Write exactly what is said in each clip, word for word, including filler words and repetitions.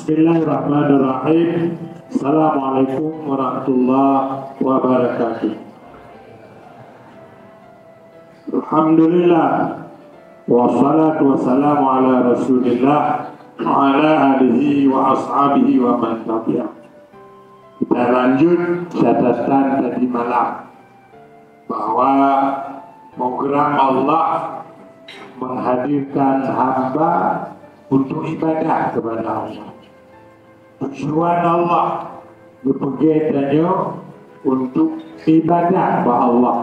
Bismillahirrahmanirrahim. Assalamualaikum warahmatullahi wabarakatuh. Alhamdulillah. Wassalatu wassalamu ala Rasulillah wa ala alihi wa ashabihi wa man tabi'ah. Kita lanjut catatan tadi malam, bahwa program Allah menghadirkan hamba untuk ibadah kepada Allah. Tujuan Allah geupeugét tanyoe untuk ibadah bak Allah,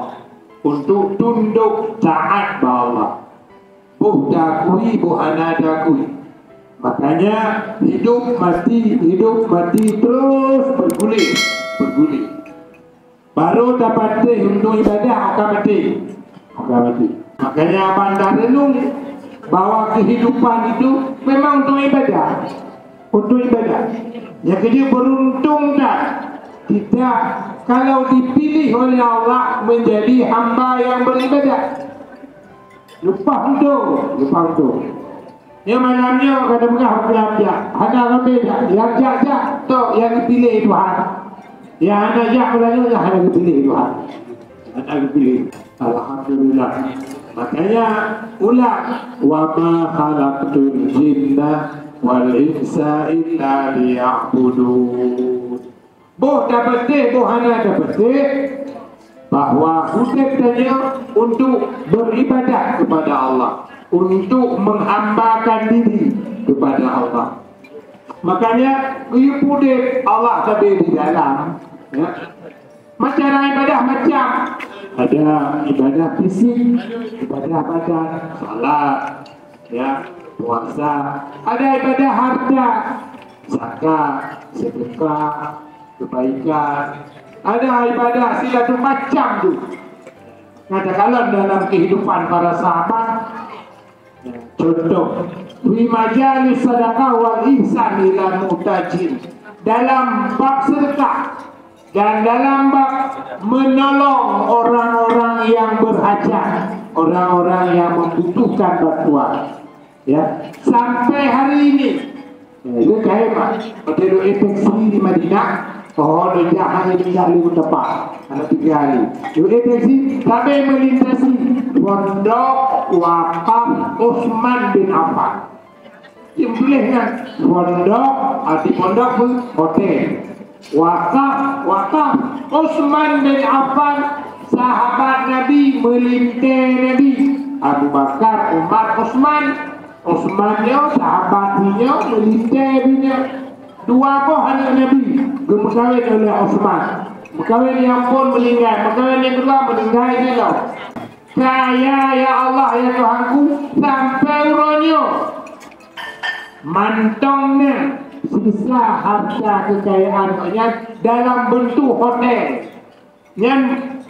untuk tundok taát bak Allah. Boh takui, boh hana takui. Makanya hidup mati, hidup mati terus bergulir, bergulir. Baru tapatéh untuk ibadah, akan mati. Akan mati. Makanya banda renung bahwa kehidupan itu memang untuk ibadah. Untuk ibadah. Yang kedua, beruntung dah kita kalau dipilih oleh Allah menjadi hamba yang beribadah. Lepas untung, lepas untung. Nyoe malam nyoe ka teupeugah bak lam jak. Hana ramé jak. Nyang jak-jak tok nyang geupiléh Tuhan. Nyang hana jak malam nyoe nyang hana geupiléh Tuhan. Hana geupiléh. Alhamdulillah. Makanya ulang, "Wa ma khalaqtul jinna wal insa illa liya'budun." Boh tapatéh, boh hana tapatéh, bahwa udép tanyoe untuk beribadah kepada Allah, untuk menghambakan diri kepada Allah. Makanya, geuyue udép Allah sabe di dalam, ya. Macam ibadah macam. Ada ibadah fisik, ibadah badan, salat, ya, puasa. Ada ibadah harta, zakat, sedekah, kebaikan. Ada ibadah silaturahmi macam tu. Nah, takalon dalam kehidupan para sahabat, contoh, fi majalis sadaqah wal ihsan ila muhtajin. Dalam bab sedekah dan dalam bab menolong orang-orang yang berhajat, orang-orang yang membutuhkan bantuan. Ya, sampai hari ini. Ya, itu kaya mah. Pada dua infeksi di Madinah, oh, dah jahat ini dah lu tempat. Ada tiga hari. Dua infeksi, sampai melintasi pondok wakaf Utsman bin Affan. Yang tulis kan, pondok, arti pondok pun hotel. Wakaf, wakaf Utsman bin Affan, sahabat Nabi, meulintèe Nabi. Abu Bakar, Umar, Utsman. Utsman nyoe, sahabat nyoe, meulintèe nyoe. Dua boh aneuk Nabi geumeukawen oleh Utsman. Meukawen nyang phôn meuninggai, meukawen nyang keudua meuninggai jinoe. Kaya, ya Allah, ya Tuhanku, sampai uroe nyoe. Mantong nyan sisa harta kekayaan gobnyan dalam bentuk hotel. Nyan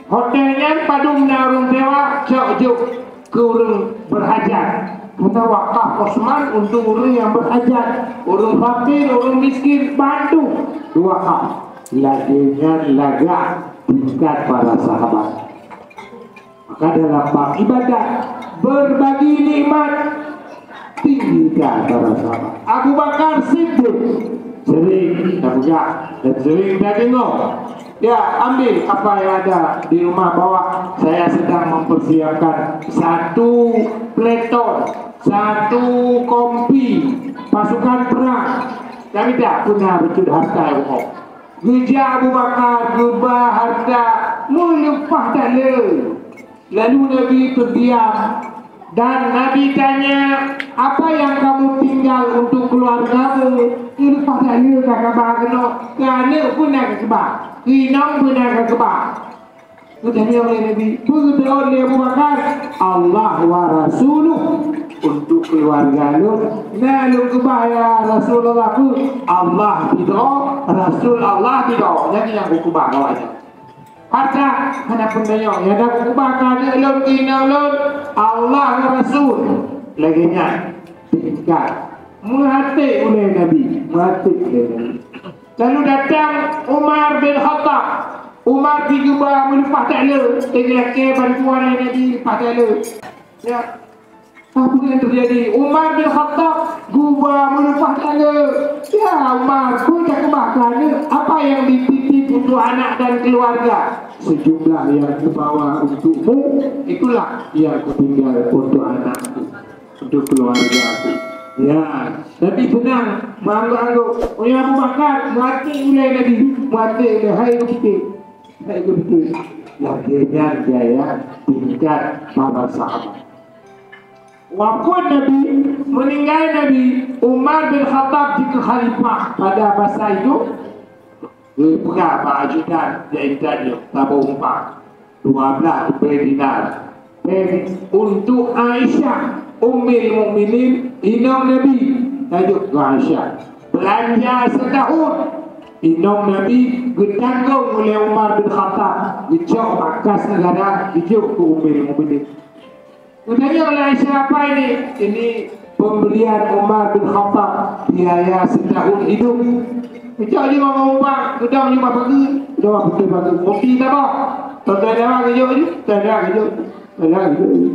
hotel nyan padum na ureueng sewa, cok jok keu ureueng berhajat. Kata wakaf Utsman untuk ureueng nyang berhajat, ureueng fakir, ureueng miskin, bantu diwakaf. Lagèe nyan lagak tingkat para sahabat. Maka dalam bab ibadat, berbagi nikmat, tinggikan para sahabat. Abu Bakar Siddiq sering tapeugah dan sering tadeungoe. Ya, ambil apa yang ada di rumah, bawa. Saya sedang mempersiapkan satu peleton, satu kompi pasukan perang. Kami tak pernah becut harta yang bohong. Geujak Abu Bakar, geuba harta, meuleupah that le. Lalu Nabi terdiam dan Nabi tanya, "Apa yang kamu tinggal untuk keluargamu?" Meuleupah that le ka kaba keunoe, keu aneuk pun na ka keuba, keu inong pun na ka keuba. Geutanyong lé Nabi, peue geuteuôt lé Abu Bakar? "Allah wa rasuluh, untuk keluarga lôn na lôn keubah, ya Rasulullah." Peue? Allah sidroe, Rasul Allah sidroe, nyan nyang kukeubah awaknyan. Harta hana peureulèe, nyang na kukeubah keu aneuk lôn, keu inong lôn, Allah ngon Rasul. Lagèe nyan tingkat. Meuhasé ulèe Nabi, meuhasé ulèe Nabi. Lalu datang Umar bin Khattab. Umar pih geuba meuleupah that le, teungoh lakèe bantuan lé Nabi leupah that le. Ya. Apa yang terjadi? Umar bin Khattab geuba meuleupah tangga. Ya Umar, peue takeubah keu aneuk? Apa yang dititip untuk anak dan keluarga? Sejumlah yang kubawa untukmu, itulah yang kutinggal untuk anakku, untuk keluargaku. Ya, Nabi seunang meuanggô-anggô. Oh ya Abu Bakar, meuaté ulèe Nabi, meuaté ulèe, hai geupiké. Hai geupiké. Lagèe nyan gaya tingkat para sahabat. Wafeuet Nabi, meuninggai Nabi, Umar bin Khattab jikheun khalifah pada masa itu, geupeugah bak ajudan, ya intan nyoe, saboh umpang, dua blaih ribèe dinar. Dan untuk Aisyah, Ummul Mukminin, inong Nabi, tajok keu Aisyah. Beulanja seutahun, inong Nabi geutanggong ulèe Umar bin Khattab, geucok bak kas neugara, geujok keu Ummul Mukminin. Geutanyong lé Aisyah, "Apa ini?" "Ini pemberian Umar bin Khattab, biaya setahun hidup." Geucok jih ngon umpang, geudong jih bak pageue, geudong bak pageue, bukti saboh. Tonton dawa geujok jih, tonton dawa geujok jih, tonton dawa geujok jih.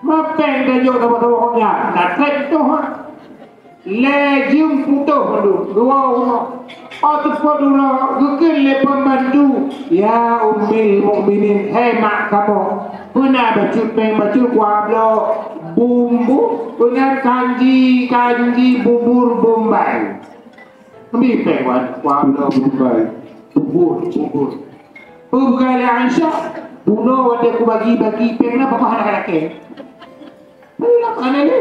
Ma péng tajok saboh-saboh nyan, na trép toh, ha. Lhèe jeuem putôh mandum, dua uroe. Oh teupot uroe, geukheun lé pembantu, "Ya Ummul Mukminin, hai mak kamoe, peue na bacut péng bacut kuah bloe bumbu, peue na kanji, kanji bubur Bombay." Ambi péng wan, kuah bloe Bombay, bubur, bubur. Peugah lé Aisyah, "Bunoe watèe kubagi-bagi péng na, papa hana lakèe." Itulah makna dia.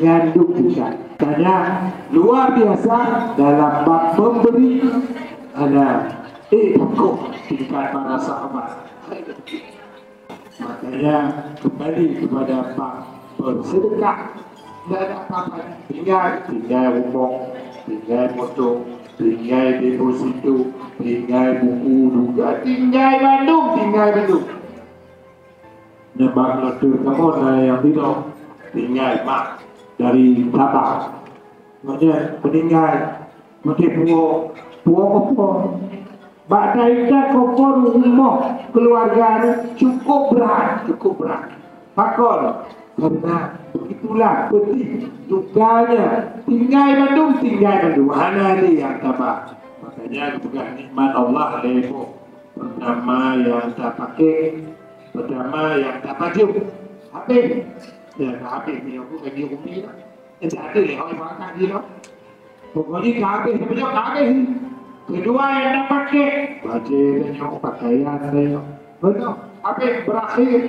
Nyandung juga. Karena luar biasa dalam bab memberi, ada, eh, kokoh tingkat para sahabat. Makanya kembali kepada bab bersedekah. Tidak ada apa-apa. Tinggai, tinggai rumoh, tinggai moto, tinggai deposito, tinggai buku juga, tinggai bandum, tinggai bandum. Nibak leuteuk kamoe na nyang sidroe, tinggai mak dari Sabah. Maknanya meuninggai, maté puwoe, puwoe kopor. Bak taintat kopor rumoh keuluwarga nyoe cukup brat, cukup brat. Pakon? Karena begitulah pedih dukanya. Tinggai bandum, tinggai bandum. Hana lé nyang taba. Makanya geupeugah nikmat Allah lé boh. Pertama nyang tapaké, pertama nyang tapajoh. Habéh. Ya, ka habéh meunyoe bukan di umi lah. Jadi ada lé orang makan di lah. Pokoknya ka habéh, tapi ka habéh. Kedua nyang tapaké, baju tanyong, pakaian tanyong. Betul. Habéh berakhir.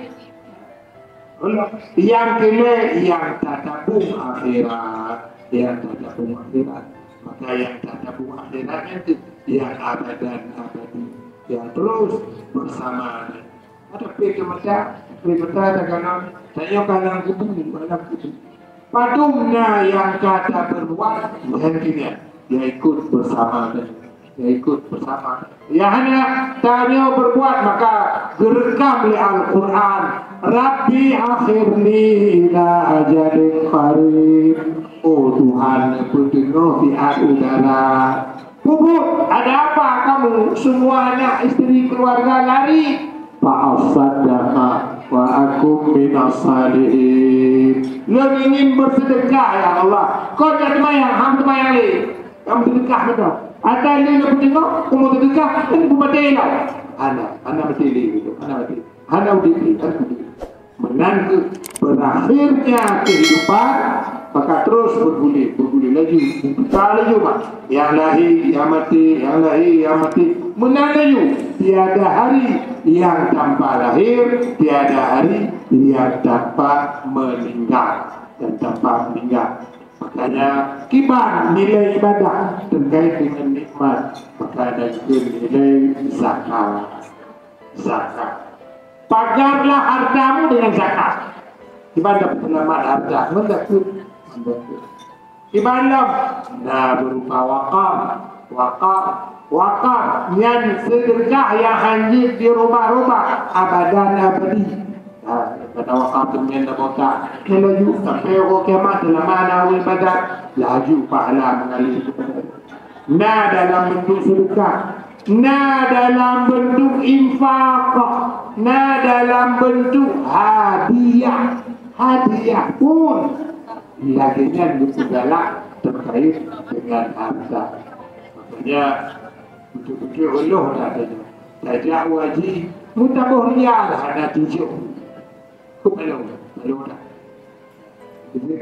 Betul. Nyang keulhèe nyang tatabung akhirat, nyang tatabung akhirat. Maka nyang tatabung akhirat nyan tu nyang abadan abadi, nyang terus bersama. Ada pih mata, pih mata takalon, tanyoe ka lam kubu, lam kubu. Padum na nyang ka taperbuat, nyan keunan, ya ikut bersama, ya ikut bersama. Ya hana tanyoe berbuat, maka geureukam lé Al-Quran, "Rabbi akhirni ila ajalin qarib." Oh Tuhan, peuteungoh siat u darat. Peubuet, ada apa kamu? Semua anak istri keluarga lari. Fa asaddaqa wa akun minas salihin. Lôn ingin bersedekah, ya Allah. Kon jak teumayang, han teumayang lé. Kamu sedekah beutôi. Ata lé lôn peuteungoh, kamu sedekah, kan peumaté lom. Hana, hana maté lé gitu. Hana maté. Hana udép lé, hana udép. Meunan kheueh berakhirnya kehidupan, maka terus bergulir, bergulir laju, buka laju, Mak. Nyang lahé, nyang maté, nyang lahé, nyang maté. Meunan laju, tiada hari yang tanpa lahir, tiada hari yang tanpa meninggal, dan tanpa meninggal. Makanya, kiban nilai ibadah terkait dengan nikmat, maka ada juga nilai zakat. Zakat. Pagarlah hartamu dengan zakat. Kiban dapat selamat harta, mendakut. Kiban lom, na berupa wakaf. Wakaf. Wakaf nyan sedekah nyang hanjeuet dirubah-rubah abadan abadi. Ha, kata wakaf tu nyan dah botak. Nyan laju sampai uroe kiamat dalam mana ibadat, laju pahala mengalir. Na dalam bentuk sedekah, na dalam bentuk infak, na dalam bentuk hadiah. Hadiah pun lagèe nyan geupeugalak terkait dengan harta. Makanya, beutôi-beutôi Allah dah tanya. Tajak haji, meutabôh rial hana tujoh. Kok kalau, kalau dah. Jadi,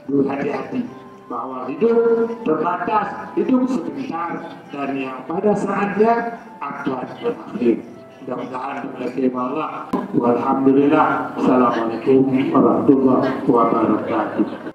berhati-hati bahwa hidup terbatas, hidup sebentar, dan yang pada saatnya akan berakhir. Mudah-mudahan berkati Allah. Walhamdulillah. Assalamualaikum warahmatullahi wabarakatuh.